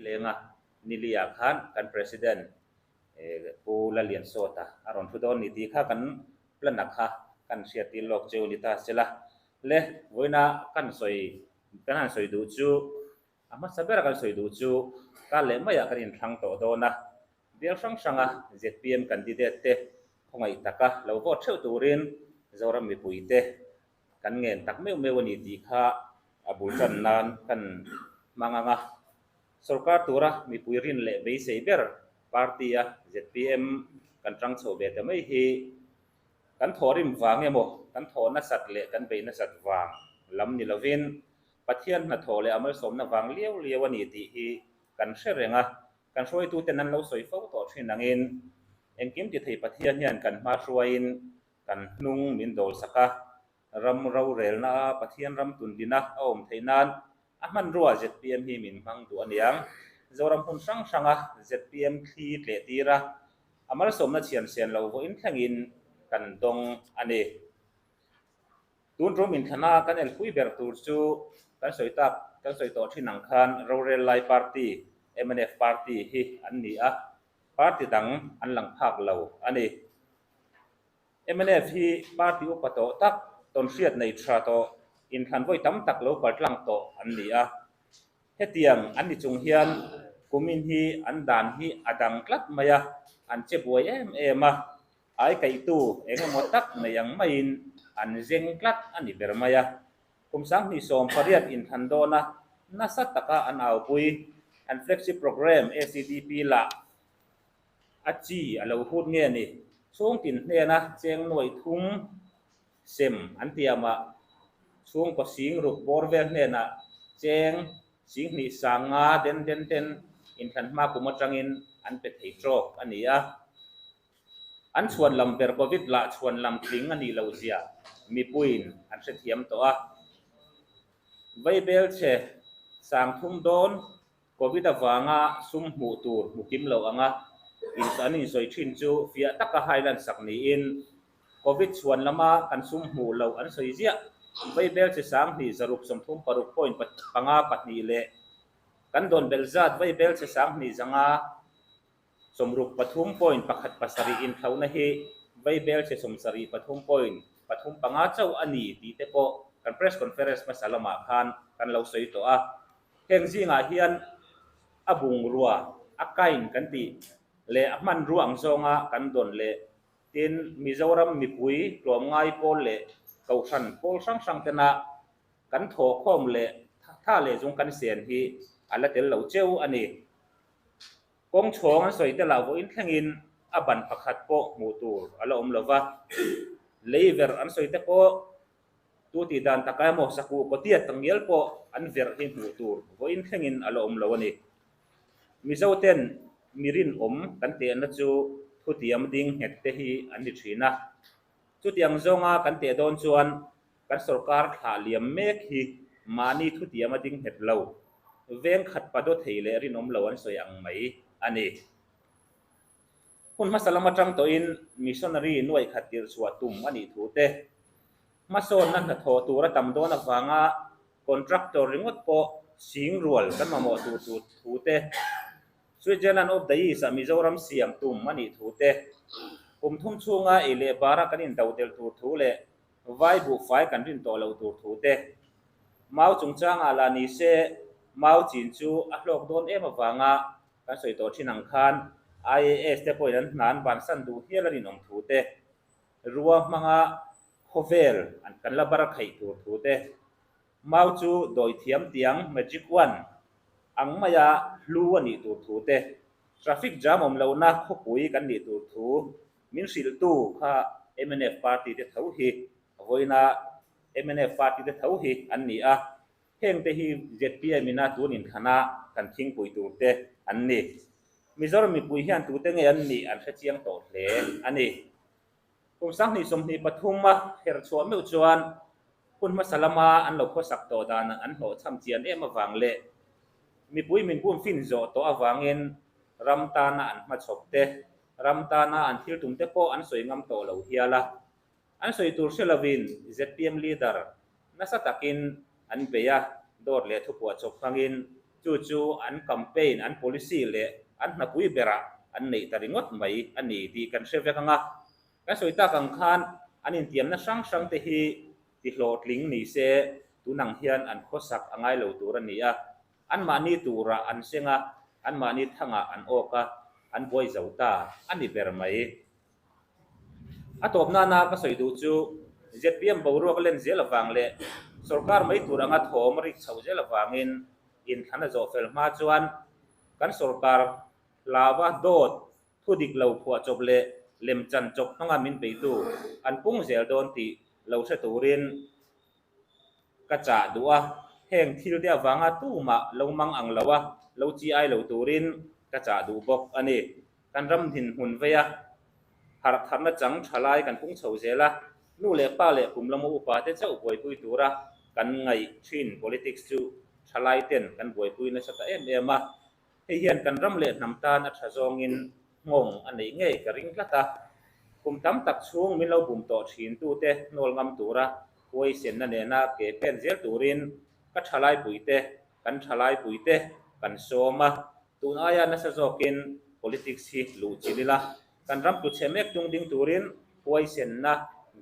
Nilenga Nilia khan kan President Pu Laliansawta a rawn thu dawn ni tih kha kan plan-a kha kan hriattir lawk cheu ni ta sela. Le, vawiina kan sawi, kan han sawi duh chu, a hmasa bera kan sawi duh chu kar leh maiah kan inthlang tawh dawn a, bial hrang hranga zpm candidate te khawngaih taka lo vote theuh turin Zoram mipuite kan ngen tak meuh meuh a ni tih kha a bul tan nan kan hmang ang a. Sorkar tura mipui rin leh beisei ber party-a zpm kan tang chho ve ta mai hi kan thawhrim vang emaw, kan thawh nasat leh kan bei nasat vang lam ni lovin Pathian hnathawh leh a malsawmna vang liau liau a ni tih hi kan hre reng a, kan hruaituten an lo sawi fo tawh thin angin engkim ti thei Pathian hian kan hma hruaiin kan hnung min dawlsak a, ram rorelna a Pathian ram tundina a awm theih nan a hmanrua zpm hi min hmang duh a niang. Zoram hmun hrang hranga zpm thli tleh tir a, a malsawmna chhian sian lo vawiin thlengin kan dawng a ni. Tun tum inthlana kan elpui ber tur chu kan sawi tak kan sawi tawh thin ang khan rorel lai party mnf party hi an ni a, party dang an lang phak lo a ni. Mnf hi party upa tawh tak, tawnhriat nei tha tawh, inthlan vawi tam tak lo paltlang tawh an ni a. Hetiang an ni chung hian kumin hi an dan hi a dang tlat mai a, an che buai em em a, ai kaihtu eng emaw tak nei ang maiin an zeng tlat a ni ber mai a. Kum 2018 inthlan dawna nasa taka an aupui an flagship programme ACDP lah A chi a lo hut nge ni? Chhungtin hnena cheng nuai thum sem an tiamah chhungkaw sing ruk bawr vel hnenah cheng sing hnih sang nga den den ten inthlan hma kum atangin an pe thei tawk a ni a. An chhuan lam ber Covid lah chhuan lam tling a nih loh zia mipuiin an hrethiam tawh a. Vaibel chhe sang thum dawn Covid avanga sum hmuh tur hmu kim lo anga an insawi thin chu fiah taka highland sak niin Covid chhuan lama kan sum hmuh loh an sawi ziah. Vaibel chi 20 636 point panga pahnih leh kan dawn belh zat vaibel chi 20 500 63 point pakhat pasarih inthlauhna hi vaibel chi 73 point pathum panga chauh a ni tih te pawh kan press conference hmasa lamah khan kan lo sawi tawh a. Heng zingah hian a bungrua, a kain kan tih leh a hmanrua ang zawnga kan dawn leh tin Mizoram mipui tlawmngai pawl leh kohhran pawl hrang hrang tena kan thawhkhawm leh tha leh zung kan sian hi a la tel lo cheu a ni. Kawng chhawng an sawi tel ah vawiin thlengin a ban pakhat pawh hmuh tur a la awm lo va, lei verh an sawi te pawh Tu tih dan takah emaw sakuh kawtiat tak ngial pawh an verh hi hmuh tur vawiin thlengin a la awm lo a ni. Mizo ten mi rinawm kan tehna chu thutiam ding nghet te hi an ni thin a. Chutiang zawnga kan teh dawn chuan kan sorkar thlah liam mek hi mahni thutiam a ding nghet lo, veng khat pa daw thei leh rinawm lo an sawi ang mai a ni. Hun hmasa lam atang tawhin missionary nuaih khat tirh chhuah tum a nih thu te, hmasawnna hnathawh tur a tam dawn avanga contractor ringawt pawh sing rual kan mamawh tur tur thu te, Switzerland of the East ah Mizoram siam tum a nih thu te, kum thum chhunga ei leh bara kan indo tel tur thu leh vai buhfai kan rin tawh loh tur thu te, mau chungchangah lah ni se mau chin chu a hlawk dawn em avanga Kan sawi tawh thin ang khan IAS te pawhin an hna an bansan duh hial a rinawm thu te, rua hmanga khawvel an kan la bar a khaih tur thu te, mau chu dawi thiam tiang magic one ang maia hlu a nih tur thu te, traffic jam awm lohna khawpui kan nih tur thu min hrilhtu kha mnf party te tho hi vawiina mnf party te tho hi an ni a. Heng te hi zpm ina tun inthlana kan thingpui tur te an ni. Mizoram mipui hian tute nge an nih an hre chiang tawh hle a ni. Kum 2023 a her chhuah meuh chuan hun hmasa lama an lo khawsak tawh dan an hlawhchham chian em avang leh mipui min bum fin zawh tawh avangin ram tana an hmachhawp te, ram tana an thil tum te pawh an sawi ngam tawh lo hial a. An sawi tur hre lovin zpm leader nasa takin an bei a, dawt leh thupuah chawp hmangin Chu chu an campaign, an policy leh an hnapui berah an neih ta ringawt mai a ni tih kan hre vek ang a. Kan sawi tak ang khan an intiamna hrang hrang te hi tihlawhtling ni se tunang hian an khawsak a ngai lo tur a ni a. Anmahni turah an seng a, anmahni thangah an awk a, an buai zo ta a ni ber mai. A tawp nana ka sawi duh chu zpm boruak len zel avang leh sorkar mai tur anga thawm rik chho zel avangin inthlan a zawh fel hma chuan kan sorkar hlava dawt thu dik lo phuah chawp leh lemchan chawp hmanga min beitu an pung zel dawn tih lo hre turin Ka chah duh a, heng thil te avanga tumah lo mang ang lo a, lo chi ai lo turin ka chah duh bawk a ni. Kan ram dinhmun vei a, harh tharna chang tha lai kan pung chho zel a, nu leh pa leh kum lama upa te chauh buaipui tura kan ngaih thin politics chu tha lai ten kan buaipui nasa ta em em a. Hei hian kan ram leh hnam tan a tha zawngin nghawng a neih ngei ka ring tlat a. Kum tam tak chhung min lo bum tawh thin tute hnawl ngam tura huaisenna nena ke pen zel turin ka thalaipuite, kan thalaipuite kan sawm a. Tun aia nasa zawkin politics hi luh chilh ila, kan ram tluchhe mek tung ding turin huaisenna,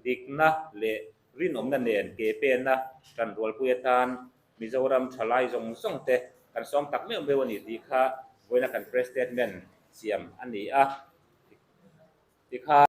dikna leh rinawmna nen ke pena tan rualpui atan Mizoram thalai zawng zawng te kan sawm tak meuh meuh a ni tih kha vawiina kan press statement siam a ni a. Tikha.